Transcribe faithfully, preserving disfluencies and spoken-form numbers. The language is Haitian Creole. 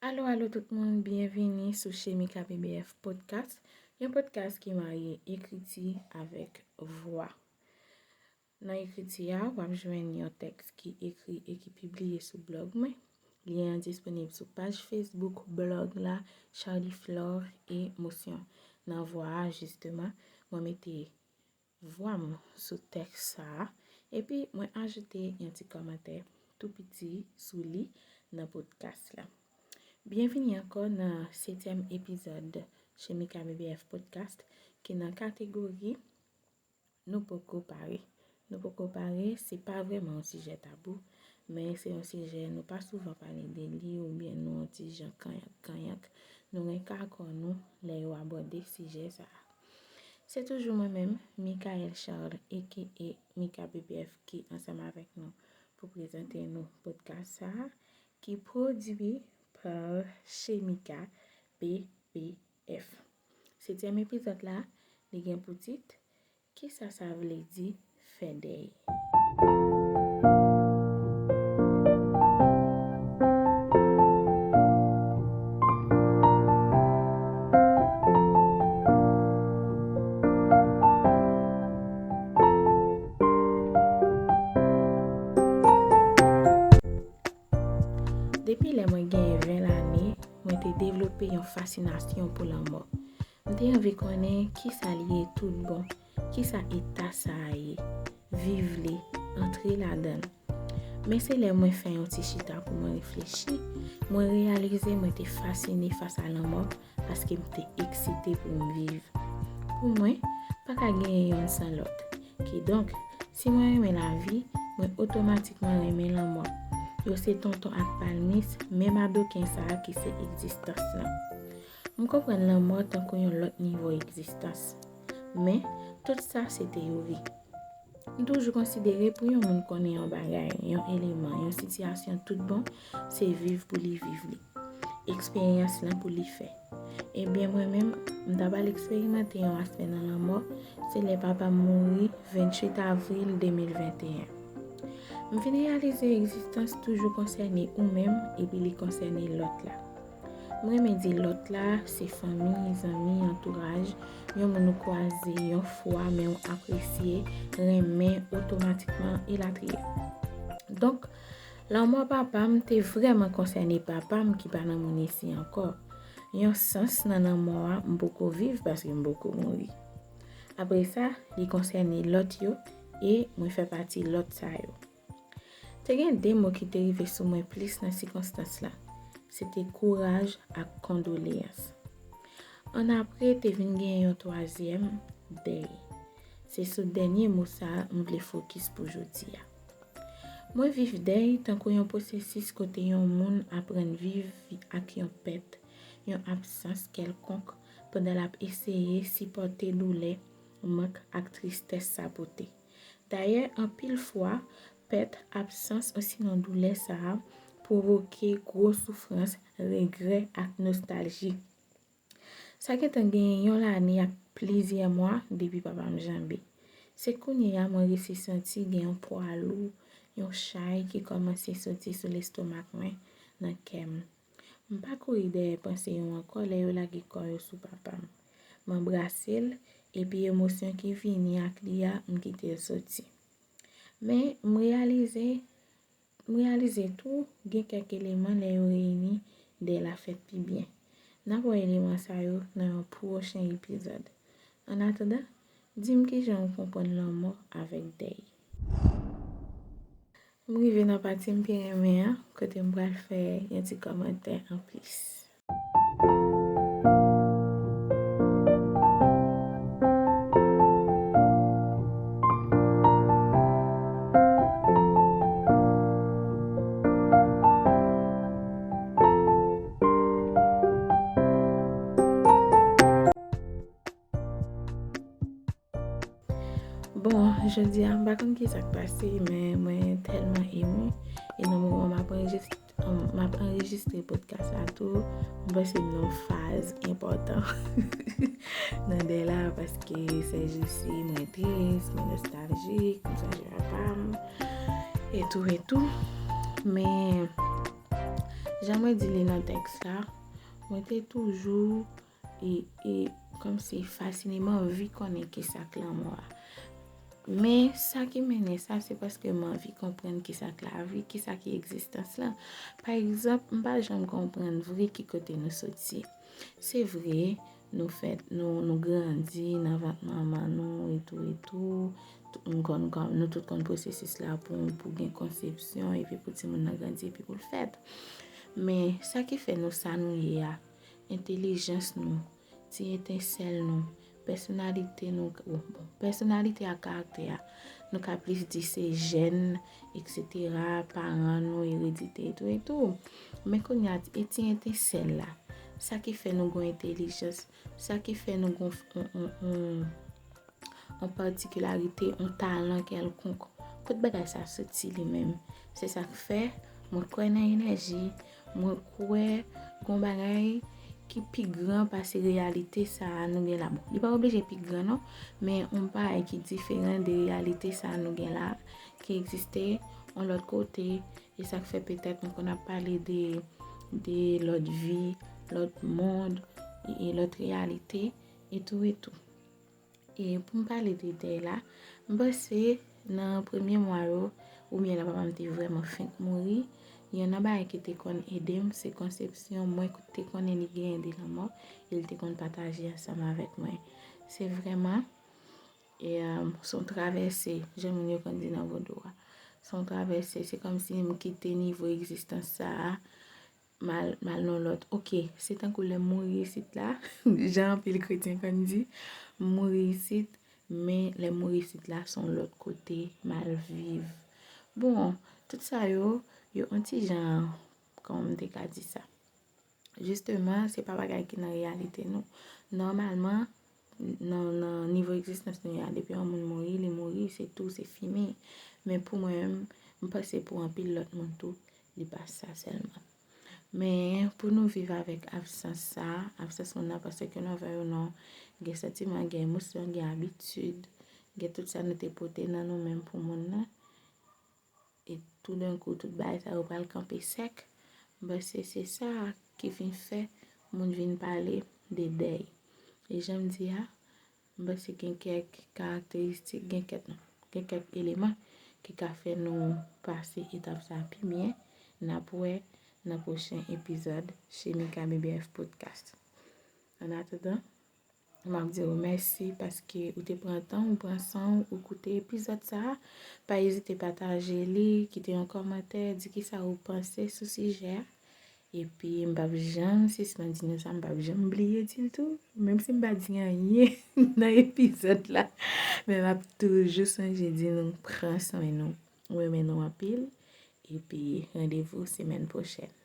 Alo, alo tout moun, byenvini sou Chemika B B F Podcast, yon podcast ki marye ekriti avèk vwa. Nan ekriti a, w ap jwenn yon tèks ki ekri e ki pibliye sou blòg mwen. Lyen an disponib sou paj Facebook blòg la, Charlie Flore Émotion. Nan vwa a, jisteman, mwen mete vwa m sou tèks sa a, epi mwen ajoute yon ti kòmantè tou piti sou li nan podcast la. Byenvini ankò nan setyèm epizòd Chemika B B F Podcast, ki nan kategori Nou poko pare. Nou poko pare, se pa vrèman yon sijè tabou, men se yon sijè nou pa souvan pale de li oubyen nou yon ti jan kanyank kanyank. Nou renk akò nou lè yo abòde sijè sa a. Se toujou mwen menm, Michael Charles, aka Mika B B F, ki ansanm avèk nou pou prezante nou podcast sa a, ki pwodui pa Chemika B B F. Setyèm epizòd la, li gen pou tit Kisa sa vle di fè dèy? Depi lè mwen genyen ven lane, mwen te devlope yon fasinasyon pou lanmò. M te anvi konnen kisa li ye tout bon, kisa eta sa a ye, viv li, antre ladan l. Men se lè mwen fè yon ti chita pou mwen reflechi, mwen reyalize mwen te fasine fas a lanmò paske m te eksite pou m viv. Pou mwen, pa ka genyen yonn san lòt. Kidonk, si mwen renmen lavi, mwen otomatikman renmen lanmò. Yo se tonton ak palmis, men madoken sa a ki se egzistans lan. M konprann lanmò tankou yon lòt nivo egzistans. Men, tout sa se teyori. M toujou konsidere pou yon moun konnen yon bagay, yon eleman, yon sitiyasyon tout bon, se viv pou li viv li. Eksperyans lan pou li fè. Ebyen, mwen menm, m ta pral eksperimante yon aspè nan lanmò, se lè papa m mouri venntuit avril de mil venteyen. M vin reyalize egzistans toujou konsène ou menm epi li konsène lòt la. M renmen di lòt la, se fanmi, zanmi, antouraj, yon moun ou kwaze yon fwa men ou apresye, renmen otomatikman, elatriye. Donk, lanmò papa m te vrèman konsène papa m ki pa nan mond isi ankò. Yon sans nan lanmò a m poko viv paske m poko mouri. Apre sa, li konsène lòt yo e mwen fè pati lòt sa yo. Te gen de mo ki te rive sou mwen plis nan sikonstans la. Se te kouraj ak kondoleyans. Annapre, te vin gen yon twazyèm, dèy. Se sou dènye mo sa a m vle fokis pou jodi a. Mwen viv dèy tankou yon pwosesis kote yon moun aprann viv ak yon pèt, yon absans kèlkonk, pandan l ap eseye sipòte doulè, mank ak tristès sa pote. Dayè, anpil fwa, pèt, absans osinon doulè sa a pwovoke gwo soufrans, regrè ak nostalji. Sa gentan gen yon lane ak plizyè mwa depi papa m janbe. Se kounye a mwen resi santi gen yon pwa lou, yon chay ki kòmanse soti sou lestomak mwen, nan kè m. M pa kouri dèyè panse yo ankò lè yo lage kò yo sou papa m. M anbrase l, epi emosyon ki vini ak li a, m kite l soti. Men, m reyalize, m reyalize tou, gen kèk eleman lè yo reyini, dèy la fèt pi byen. N ap wè eleman sa yo nan yon pwochen epizòd. Annatandan, di m kijan w konprann lanmò avèk dèy. M rive nan pati m pi renmen an, kote m pral fè yon ti kòmantè anplis. Bon, jodi a, m pa konn ki sa k pase, men mwen tèlman emu. E nan moman m ap anrejis-, m ap anrejistre podcast la tou, m panse m nan yon faz enpòtan nan dèy la, paske sèjousi mwen tris, mwen nostaljik, m sonje papa m, e tou, e tou. Men, Jan mwen di li nan tèks la, mwen te toujou e, e kòmsi fasine, m anvi konnen kisa k lanmò a. Men sa ki mennen sa, se paske m anvi konprann kisa k lavi, kisa ki egzistans lan. Pa egzanp, m pa janm konprann vre ki kote nou soti. Se vre, nou fèt, nou, nou grandi nan vant manman nou, etou, etou. Tout, nou konn, konn, nou tout konn pwosesis la pou, pou gen konsepsyon, epi pou timoun nan grandi, epi pou l fèt. Men sa ki fè nou sa nou ye a, entèlijans nou, ti etensèl nou, pèsonalite nou, bon, pèsonalite ak karaktè a, nou ka plis di se jèn, etsetera, paran nou, eredite, etou, etou. Men kounye a, e ti etensèl la, sa ki fè nou gon entèlijans, sa ki fè nou gon, on, on, on, on patikilarite, on talan kèlkonk. Kot bagay sa soti li menm? Se sa k fè mwen kwè nan enèji, mwen kwè gon bagay ki pi gran pase reyalite sa a nou gen la. Bon, li pa oblije pi gran non, men on bagay ki diferan de reyalite sa a nou gen la, ki egziste on lòt kote, e sa k fè petèt nou konn ap pale de, de lòt vi, lòt mond, e, e lòt reyalite, etou, etou. E pou m pale de dèy la, m panse nan premye mwa yo, oubyen lè papa m te vrèman fenk mouri, youn nan bagay ki te konn ede m, se konsepsyon mwen te konnen li genyen de lanmò, e l te konn pataje ansanm avèk mwen. Se vrèman, e, um, se yon travèse, jan moun yo konn di nan vodou a. Se yon travèse, se kòmsi m kite nivo egzistans sa a, m al, m al nan lòt. Oke, se tankou lè m mouri isit la, jan anpil kretyen konn di, m mouri isit, men lè m mouri isit la, se yon lòt kote m al viv. Bon, tout sa yo, yo on ti jan, kòman m te ka di sa? Jisteman, se pa bagay ki nan reyalite nou. Nòmalman, nan, nan nivo egzistans nou ye a, depi yon moun mouri, li mouri, se tou, se fini. Men pou mwen menm, m panse pou anpil lòt moun tou, li pa sa sèlman. Men pou nou viv avèk absans sa, absans moun nan, paske nou vle ou non, gen santiman, gen emosyon, gen abitid, gen tout sa nou te pote nan nou menm pou moun nan. E toudenkou, tout bagay sa yo pral kanpe sèk. M panse se sa ki vin fè moun vin pale de dèy. E jan m di a, m panse gen kèk karakteristik, gen kèk, non, gen kèk eleman ki ka fè nou pase etap sa pi byen. N ap wè nan pwochen epizòd Chemika B B F Podcast. Annatandan, m ap di w mèsi paske ou te pran tan, ou pran san w, ou koute epizòd sa a. Pa ezite pataje li, kite yon kòmantè, di kisa ou panse sou sijè a. Epi, m p ap janm sispann di nou sa, m p ap janm bliye di l tou. Menm si m pa di anyen nan epizòd la, men m ap toujou sonje di nou pran swen nou. M renmen nou anpil. Epi, randevou semèn pwochèn.